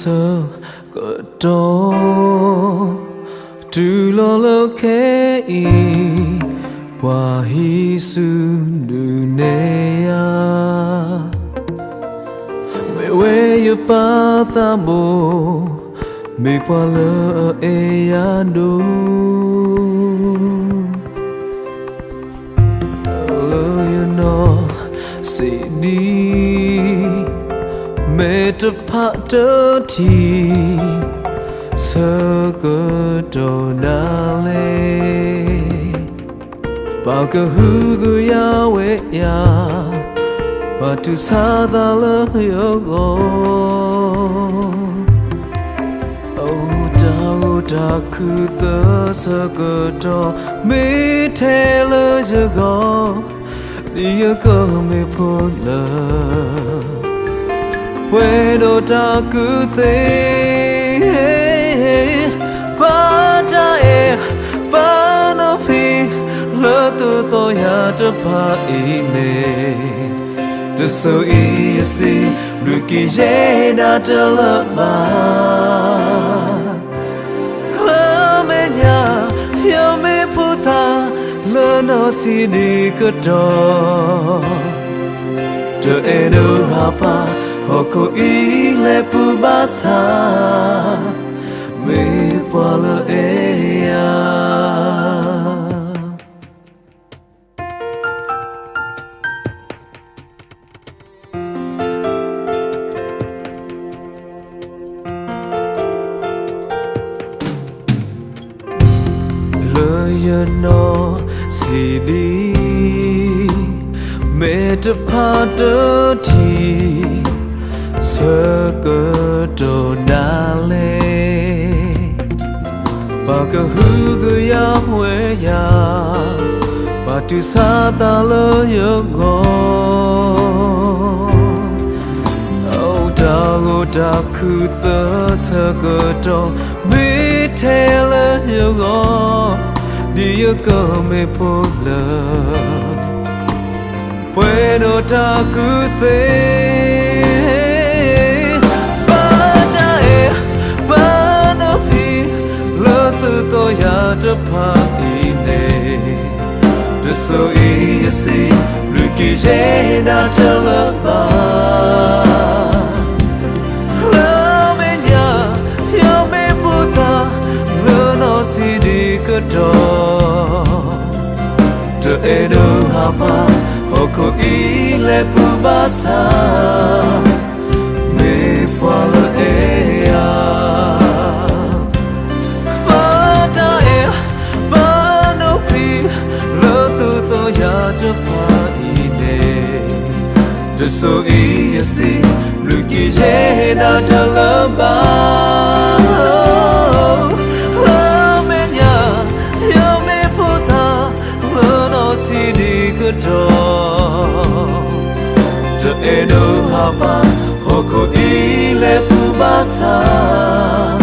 ဆၢကတီၢ် တုၤလီၤလၢခဲအံၤ ပှၤဟံးစုနဲၣ်ယၤ မ့ၢ်ဝဲယပၢ်သးဘိ, မ့ၢ်ပှၤလၢအအဲၣ်ယၤဒိၣ် လၢယနီၢ်စံးဒ်အံၤ, မ့ၢ်တဖၣ်တထံၣ် ဆၢကတီၢ်ဒၣ်လဲာ် ပှၤကဟုကယာ်ဝဲယၤ, ပှၤတူၢ်ဆါသးလၢယဂီၢ်, အိၣ်တၢ်ဂိၢ်တၢ်ခုသၢဆၢကတီၢ် မ့ၢ်ထဲလၢယဂီၢ်, ဒ်ယကမ့ၢ်ဖိလၢ ပှဲၤဒီးတၢ်ကူၣ်သ့, ပၢ်တၢ်အဲၣ် ပၢ်နီၢ်ဖံ လၢသူၣ်သီၣ်ယၤတဖၣ်အံၤန့ၣ်, တစိၤအံၤယစံး ဘျုးက့ၤယဲဒၣ်တလၢဘၣ် လၢမဲာ်ညါ ယမ့ၢ်ဖိသၣ် လၢနီၢ်ဆံးဒံးကတီၢ်, တအဲၣ်ဒိးဟးပၢ် ဟီၣ်ခိၣ်အံၤလဲၤပူၤဘၣ်ဆၣ်, မ့ၢ်ပှၤလၢအဲၣ်ယၤ လၢယနီၢ်ဆံးဒံး မ့ၢ်တဖၣ်တထံၣ် ဆၢကတီၢ်ဒၣ်လဲာ် ပှၤကဟုကယာ်ဝဲယၤ, ပှၤတူၢ်ဆါသးလၢယဂီၢ်, အိၣ်တၢ်ဂိၢ်တၢ်ခုသၢဆၢကတီၢ် မ့ၢ်ထဲလၢယဂီၢ်, ဒ်ယကမ့ၢ်ဖိလၢ ပှဲၤဒီးတၢ်ကူၣ်သ့, ပၢ်တၢ်အဲၣ် ပၢ်နီၢ်ဖံ လၢသူၣ်သီၣ်ယၤတဖၣ်အံၤန့ၣ်, တစိၤအံၤယစံး ဘျုးက့ၤယဲဒၣ်တလၢဘၣ် လၢမဲာ်ညါ ယမ့ၢ်ဖိသၣ် လၢနီၢ်ဆံးဒံးကတီၢ်, တအဲၣ်ဒိးဟးပၢ် ဟီၣ်ခိၣ်အံၤလဲၤပူၤဘၣ်ဆၣ်, မ့ၢ်ပှၤလၢအဲၣ်ယၤ ပၢ်တၢ်အဲၣ် ပၢ်နီၢ်ဖံ လၢသူၣ်သီၣ်ယၤတဖၣ်အံၤန့ၣ်, တစိၤအံၤယစံး ဘျုးက့ၤယဲဒၣ်တလၢဘၣ် လၢမဲာ်ညါ ယမ့ၢ်ဖိသၣ် လၢနီၢ်ဆံးဒံးကတီၢ်, တအဲၣ်ဒိးဟးပၢ် ဟီၣ်ခိၣ်အံၤလဲၤပူၤဘၣ်ဆၣ်